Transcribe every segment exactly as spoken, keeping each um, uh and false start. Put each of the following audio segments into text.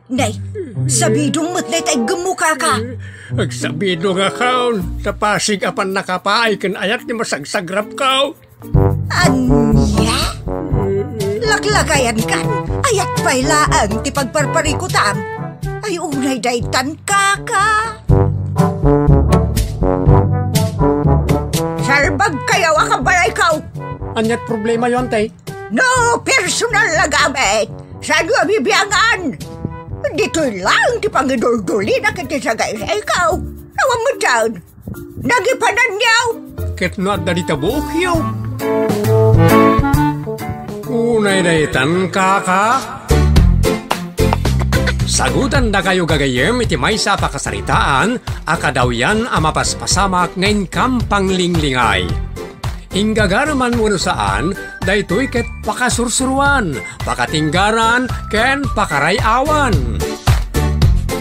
Nay, sabidong met dayta iggemmo, kaka. Agsabidongakon, ta pasig a pannakapaay ken ayat ti masagsagrapko. Ania? Laklakayankan, ayat pay laeng ti pagparparikutam. Ay, unay daytan, kaka. Salbagkayo a kabalayko. Aniat problemayo, ante? No personal a gamit, saanyo a bibiangan? Ditoy laeng ti pangiduldulina ken ti sagaysayko. Awan met saan. Nagipananyo. Ket no adda dita buokyo. Unay daytan, kaka. Sagutandakayo gagayyem iti maysa a pakasaritaan a kadawyan a mapaspasamak nga inkam panglinglingay. Inggagareman wenno saan, daytoy ket pakasursuroan, pakatinggaran, ken pakaray-awan.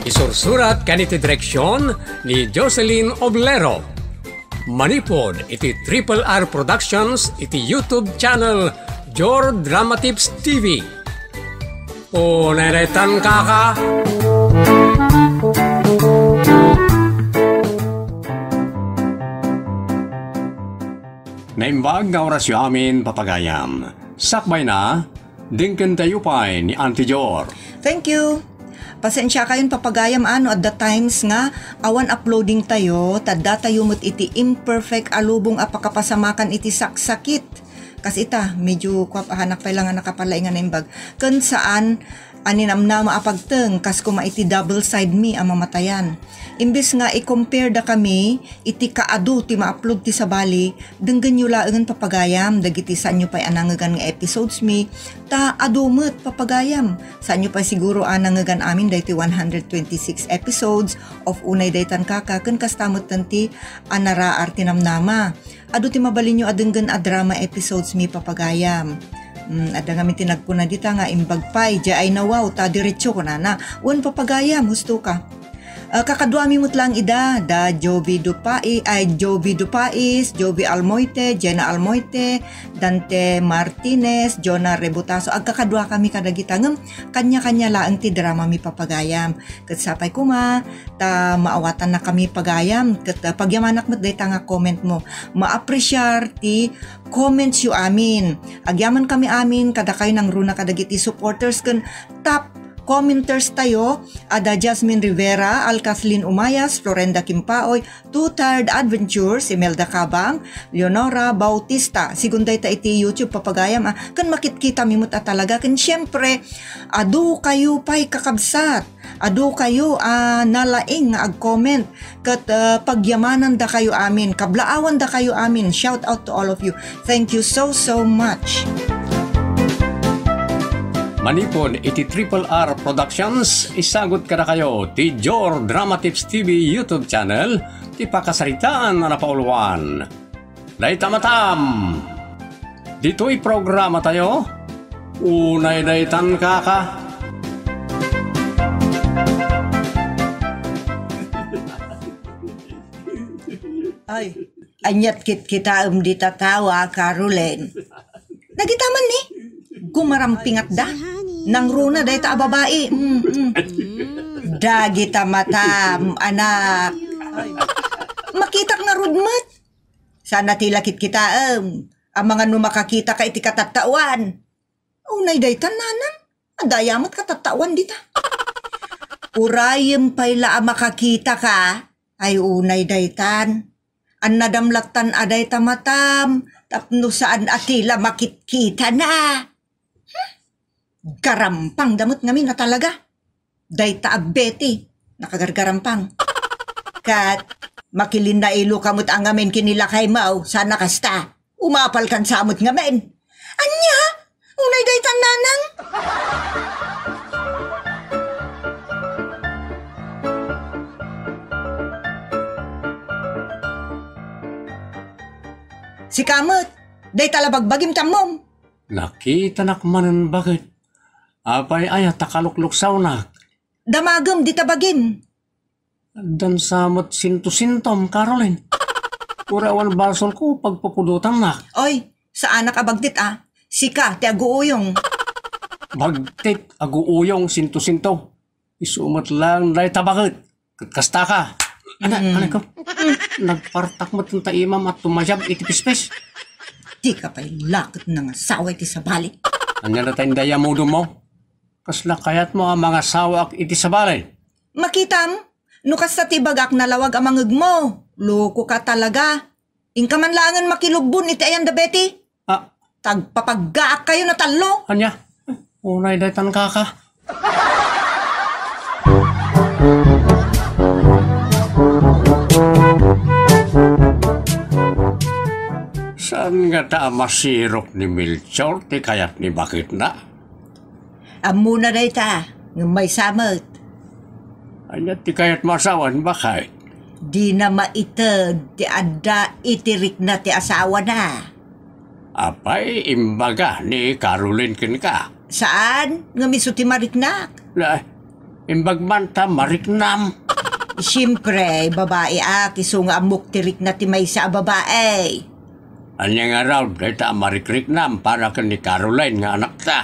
Isursurat ken iti direksion ni Jocelyn Oblero. Manipud iti Triple R Productions iti YouTube channel Jor Dramatips T V. Unay daytan, kaka. Naimbag nga orasyo amin, papagayam. Sakbayna, dengkentayo pay ni Auntie Jor. Thank you. Pasensiakayon, papagayam, a no adda times nga awan uploading tayo, ta adda tayo met iti imperfect a lubong a pakapasamakan iti saksakit. Kas ita, medyo kuap, ahanak pay la nga nakapalaing a naimbag. Ken saan a ninamnama a pagteng, kas koma iti double side mi a mamatayan. Imbes nga i-compare da kami iti kaadu ti ma-upload ti sabali, denggenyo laengen, papagayam, dagiti saanyo pay a nangegan nga episodes mi, ta adu met, papagayam. Saanyo pay siguro a nangegan amin daytoy one hundred twenty-six episodes of Unay Daytan Kaka, ken kasta metten ti a naraar ti namnama. Adu ti mabalinyo a denggen a drama episodes mi, papagayam. Mm, adda ngamin ti nagkuna dita nga imbag pay, diay nawaw, ta diretso kunana. Wen, papagayam, husto ka. Ah, kakaduami met laeng ida, da Jovi Dupai-, ay, Jovi Dupais, Jovi Almoite, Jenna Almoite, Dante Martinez, Jonah Rebutaso. Agkakadua kami kadagita, ngem kanya-kanya laeng ti drama mi, papagayam. Ket sapay koma, ta maawatan na kami, pagayam, ket, ah, pagyamanak met dayta nga comment mo. Ma-appreciar ti comments yo amin. Agyaman kami amin, kadakayo nangruna kadagiti supporters ken top commenters tayo, ada Jasmine Rivera, Alkathleen Umayas, Florenda Kimpaoy, Two Tired Adventures, Imelda Cabang, Leonora Bautista. Sigun dayta iti YouTube, papagayam, ah, ken makitkita mi met a talaga. Ken siempre, adu kayo pay, kakabsat. Adu kayo a nalaing nga ag-comment ket, ah, pagyamanandakayo amin, kablaawandakayo amin. Shout out to all of you. Thank you so, so much. Manipud iti Triple R Productions, isagut kadakayo ti Jor Drama Tips T V YouTube channel, ti pakasaritaan a napauluan. Dayta matam. Ditoy programa tayo, Unay Daytan Kaka. Ay, aniat kitkitaem dita tao a, Caroline? Dagita man ni, gumarampingatda. Nangruna dayta a babai. Mm, mm. Dagita matam, anak. Makitak ngarud met. Saan a ti la kitkitaem. Amangan no makakitaka iti katattaoan. Unay daytan, nanang. Adda aya met katattaoan dita. Urayem pay la a makakitaka. Ay, unay daytan. Annadam lattan a dayta matam, tapno saan a ti la makitkitana. Hmm? Garampangda met ngamin a talaga. Dayta a Betty, nakagargarampang. Ket, makilinnailo ka met a ngamin ken ni lakaymo, saan a kasta. Umapalkan sa met ngamin. Ania? Unay daytan, nanang? Sika met, dayta la bagbagim tammom. Nakitanak manen baket. Apay aya ta kalukluksawnak? Damagem dita bagim. Addan sa met sinto-sintom, Caroline. Uray awan basolko, pagpupudotannak. Oy, saanak a bagtit a. Sika ti aguuyong. Bagtit, aguuyong, sinto-sinto. Isu met laeng dayta baket. Ket kasta ka. Ana, Mm. anay ko. Nagpartak met ta imam a tumayab iti pispis. Dika pay la ket nangasawa iti sabali. Ania dayta indayamudom mo? Kasla kayatmo a mangasawaak iti sabali? Makitam, no kasta ti ibagak nalawag a mangegmo, loko ka talaga. Inka man laengen makilugbon iti ayan da Betty. Ah. Tagpapaggaak kayo na tallo. Ania? Unay daytan kaka. Saan ngata a masirok ni Melchor ti kayat ni baketna? Ammona dayta, ngem maysa met. Ania ti kayatmo a sawen, baket? Dina maited ti adda iti rikna ti asawana. Apay, imbaga ni Caroline kenka? Saan, ngem isu ti mariknak. Na, imbag man ta mariknam. Siempre, babae ak, isu nga ammok ti rikna ti maysa a babae. Ania ngarud dayta a marikriknam para ken ni Caroline nga anakta?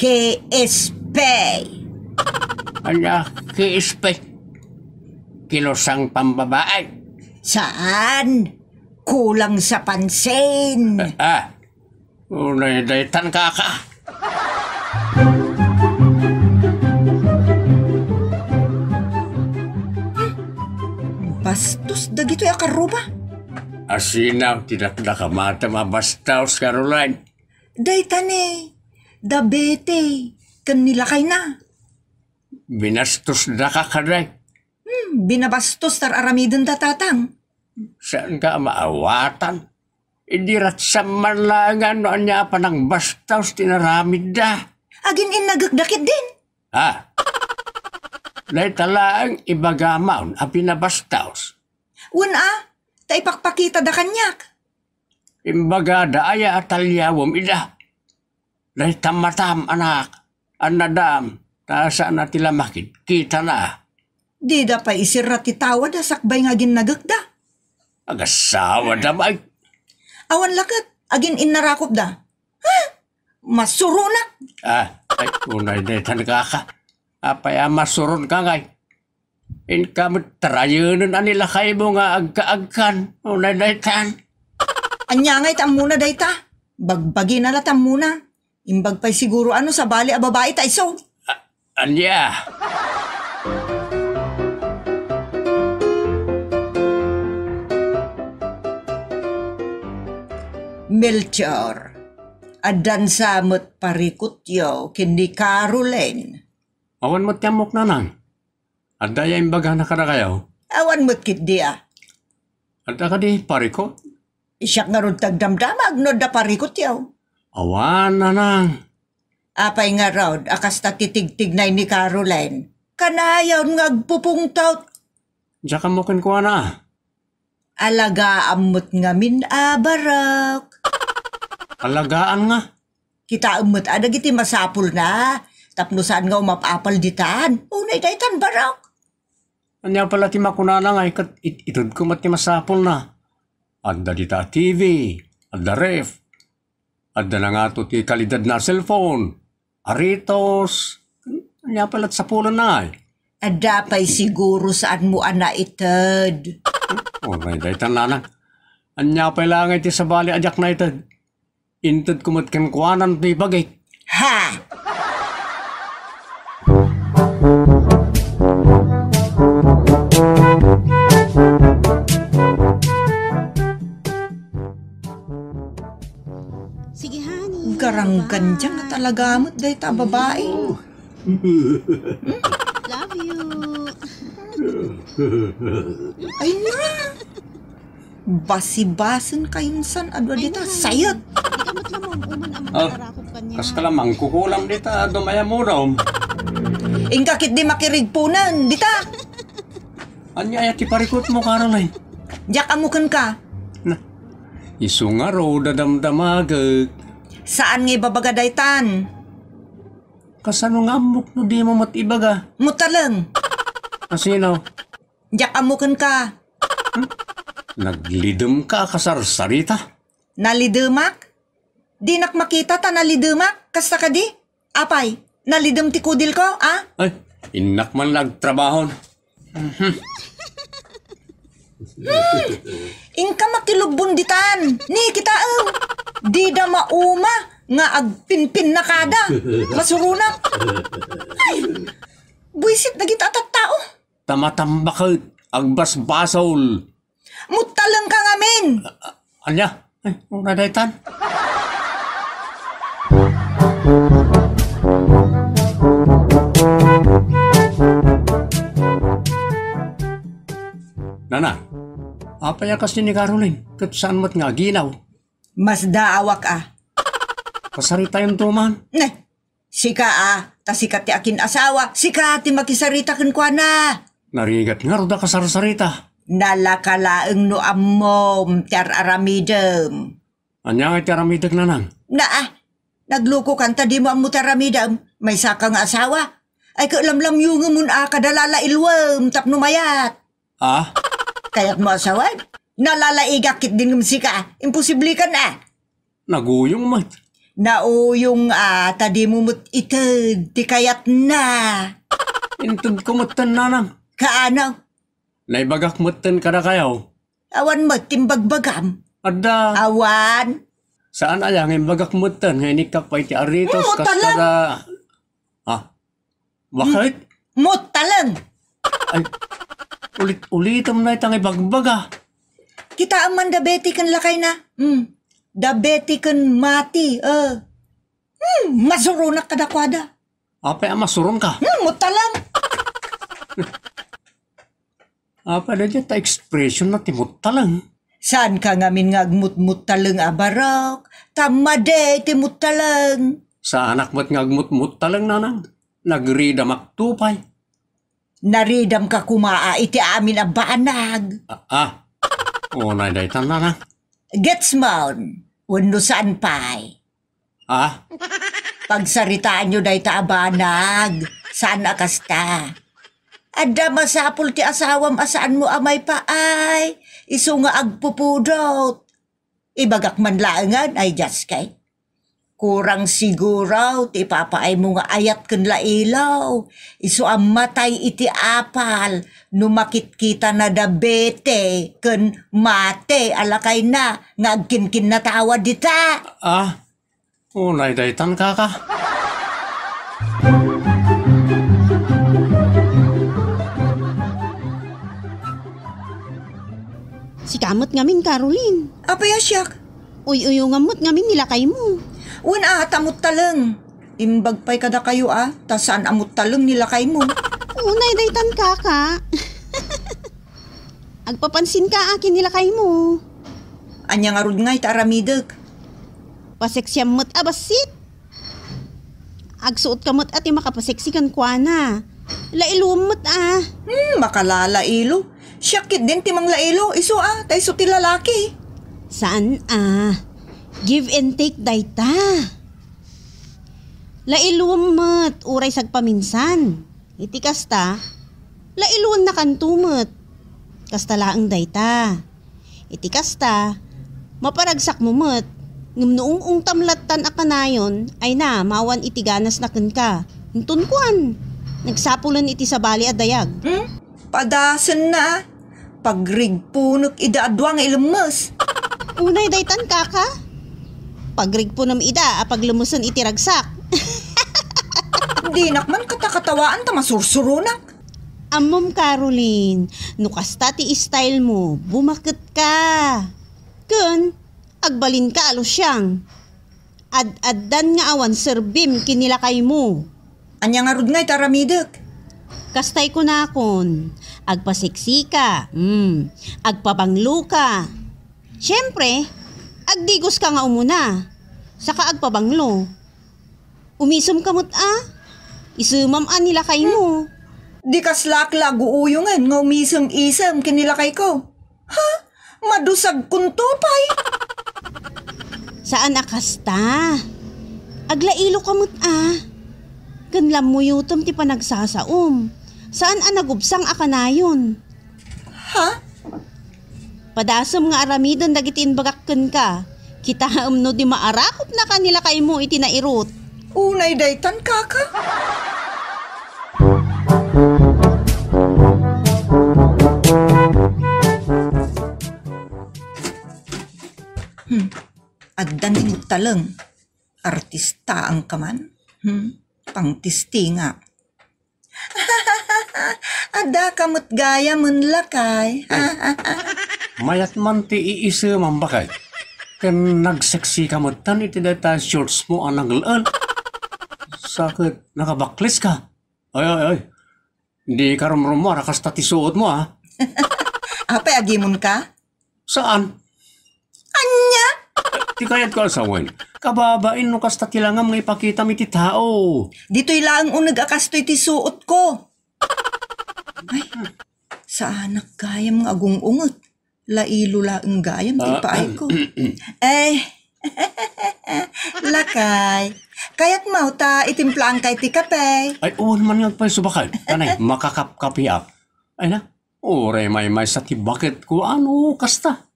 K S P. Ania, K S P? Kilusang pambabae? Saan? Kulang sa pansin. Ah, unay daytan kaka. Bastos dagitoy a karruba. Asinaw ti dakdakamatam a bastos, Caroline? Dayta ni da Betty ken ni lakayna. Binastosdaka kadi? Hmm, binabastos ta ar-aramidenda, Tatang. Saanka a maawatan? Idi ratsam man laengen no ania a panangbastos ti inaramidda. Agin-innagekda ketdin. Ha? Dayta laeng ibagam a binabastos. Wen a, ta ipakpakitada kaniak. Imbagada aya a talyawem ida? Dayta matam, anak, annadam, ta saan a ti la makitkitana. Dida pay isirra ti tawada sakbay nga aginnagekda. Agasawada, bay. Awan la ket, agin-innarakopda. Ha? Masuronak. Ah, ay, unay daytan kaka. Apay a masuronka ngay? Inka met tarayenen a ni lakaymo nga agkaagkan, unay daytan. Ania ngay ta ammona dayta? Bagbagina la ta ammona. Imbag pay siguro a no sabali a babai ta isu. A-, ania? Melchor, addan sa met parikutyo ken ni Caroline. Awan met ti ammok, nanang. Adda aya imbagana kadakayo? Awan met ketdi a. Adda kadi parikut? Siak ngarud ti agdamdamag no adda parikutyo. Awan, nanang. Apay ngarud a kasta ti tigtignay ni Caroline? Kanayon nga agpupungtot. Diak ammo kenkuana. Alagaam met ngamin a barok. Alagaan nga? Kitaem met a dagiti masapulna tapno saan nga umap-apal ditan. Unay daytan barok. Ania pala ti makunana nga iket-, it-, itedko met ti masapulna? Adda dita a T V, adda ref, adda na ngato ti kalidadna a cellphone, aritos, ania pala ti sapulanna ay? Adda pay siguro saanmo a naited. Unay daytan, nanang. Ania pay laeng ti sabali a diak naited? Intedko met kenkuana ti bagik. Ha! Sige, honey. Garanggan diay nga talaga met dayta a babai. Love you. Ay na! Basibasen kayo insan adu a dita, honey. Sayot! Di ka met la maum-uman a Ah, mangparakop kaniak. Kas ka la mangkukulam dita, adu mayam-udom. Inka ketdi makirigpunen, dita! Ania aya ti parikutmo, Caroline? Diak ammo kenka. Na, isu ngarud a damdamagek. Saan nga ibabaga daytan? Kasano nga ammok no dimo met ibaga? Mutaleng. Asino? Diak ammo kenka. Naglidemka a kasarsarita? Nalidemak? Dinak makita ta nalidemak? Kasta kadi? Apay, nalidem ti kudilko, a? Ay, Innak man la agtrabahon. Mhm. Hmm, inka makilubbon ditan. Ni, kitaem. Dida mauma nga agpinpinnakada. Masuronak. Ay, buisit dagiti a tattao. Ta matambaket, agbasbasol. Muttalengka ngamin. Ania? Ay, una daytan. Nana, apay a kas ni Caroline? Ket saan met nga aginaw? Masdaawak a. Pasaritayon to man. Ne, sika a, ta sika ti akin-asawa, sika ti makisarita kenkuana. Narigat ngarud a kasarsarita. Nalaka laeng no ammom ti ar-aramidem. Ania nga iti aramidek, nanang? Naa, naglukokan ta dimo ammo ti aramidem. Maysaka nga asawa. Ay, kalamlamyungemon a kada lalailwem tapno mayat. Ah? Kayatmo asawan? Nalalaigak ketdin ngem sika. Imposible kan a. Naguyong met. Nauyong a, ta dimo met ited ti kayatna. Inted ko metten, nanang. Kaano? Naibagak metten kadakayo. Awan met ti imbagbagam. Adda. Awan. Saan aya nga imbagak metten nga inikkak pay ti aritos. Hmm, kas talang. Kada, ah, bakit? Muttaleng. Ay, ulit-ulitem na itang ibagbaga. Kitaem man da Betty ken lakayna. Hmm. Da Betty ken Mati, eh. Hmm, masuronak kadakuada. Apay a masuronka? Hmm, muttaleng. Apay da ta expression na ti muttaleng? Saanka ngamin nga agmutmuttaleng a barok, ta madi ti muttaleng. Saanak met nga agmutmuttaleng, nanang. Nagridamak to pay. Naridamka koma a iti amin a banag. Ah, ah. Unay daytan, nanang. Gets mon, wenno saan pay? Ah? Pagsaritaanyo dayta a banag. Saan a kasta? Adda masapul ti asawam a saanmo a maipaay, isu nga agpupudot. Ibagak man laengen, ay, Dios kay. Kurang siguro ti ipapaaymo nga ayat ken Lailo. Isu a matay iti apal no makitkitana da Bete ken Mate a lakayna nga agkinkinnatawa dita. Ah, unay daytan, kaka. Sika met ngamin, Caroline. Apay a siak? Uy-uyongam met ngamin ni lakaymo. Wen a, ta muttaleng. Imbag pay kadakayo a, ta saan a muttaleng ni lakaymo. Unay daytan, kaka. Agpapansinka a ken ni lakaymo. Ania ngarud nga ita aramidek? Paseksiam met a bassit. Agsuotka met a ti makapaseksi kenkuana. Lailuem met a. Hmm, makalalailo. Siak ketdin ti manglailo. Isu a, ta isu ti lalaki. Saan a. Give and take dayta. Lailuem met, uray sagpaminsan. Iti kasta, lailuennakanto met. Kasta laeng dayta. Iti kasta, maparagsakmo met, ngem no ung-ungtam lattan a kanayon, ay na, maawan iti ganasna kenka. Inton kuan, nagsapulen iti sabali a dayag. Hmm? Padasenna, pagrigpunek ida a dua nga ilemmes. Unay daytan, kaka? Pagrigpunem ida a paglemesen iti ragsak. Dinak man katakatawaan ta masursuronak. Ammom, Caroline, no kasta ti style mo, bumaket ka. Ken, agbalin ka a lusiang. Ad-addan nga awan serbim ken ni lakaymo. Ania ngarud nga ita aramidek? Kastay kunakon, agpaseksi ka, mm, agpabanglo ka. Siempre, agdigos ka nga umuna, saka agpabanglo. Umisem ka met a, isemam a ni lakaymo. Di kaslak la aguuyongen nga umisem-isem ken ni lakayko. Ha? Madusagkonto pay? Saan a kasta. Aglailo ka met a. Ken lammuyotem ti panagsasaom. Saan a nagubsang a kanayon. Ha? Padasem nga aramiden dagiti imbagak kenka. Kitaem no di maarakopnaka ni lakaymo iti nairut. Unay daytan, kaka? Taleng, artistaanka man. Hmm? Pangtistinga. Adda ka met gayam, lakay. Ay, mayat man ti iisemam, baket. Ken nagseksi ka met tan iti dayta shorts mo a nagel-el. Sa ket nakabakles ka. Ay, ay, ay. Di ka rumrumuar a kasta ti suot mo, ah. Apay, agimon ka? Saan? Ania? Ti kayat ko a sawen, kababain no kasta ti langam nga ipakitam iti tao. Ditoy laeng uneg a kastoy ti suot ko. Ay, saanak gayam nga agung-unget. Lailo laeng gayam ti Ah, ipaayko. Eh, lakay. Kayat mo ta itimplaanka iti kape? Ay, wen man nga agpayso, baket. Kanay, makakapkapiak. Ay na, uray maymaysa ti baketko, ano, kasta.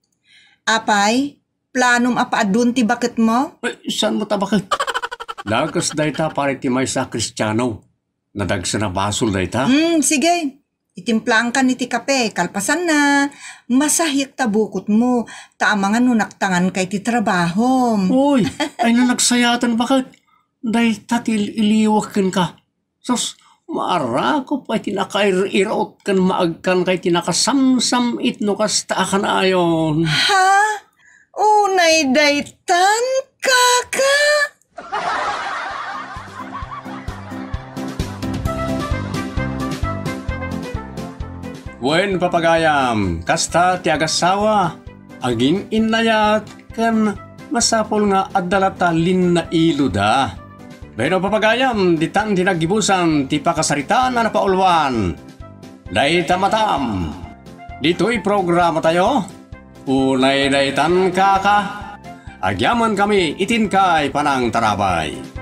Apay, planom a paadun ti baketmo? Ay, saan mo ta, baket? Dakas dayta para iti maysa a Kristiano. Nadagsen a basol dayta? Hmm, sige. Itimplaankan iti kape. Kalpasanna, masahiek ta bukotmo. Ta amangan no naktanganka iti trabahom. Uy, ay na nagsayaten, baket. Dayta ti il-iliwek kenka. Sus, maarakop ay ti nakair-irot ken maagkan kay ti nakasamsam-it no kasta a kanayon. Ha? Unay daytan, kaka? Wen, papagayam, kasta ti agasawa, agin-innayat, ken masapul nga adda latta linnailoda. Wen, papagayam, ditan ti naggibusan ti pakasaritaan a napauluan. Dayta matam. Ditoy programatayo, Unay daytan, kaka. Agyaman kami iti inkay panangtarabay.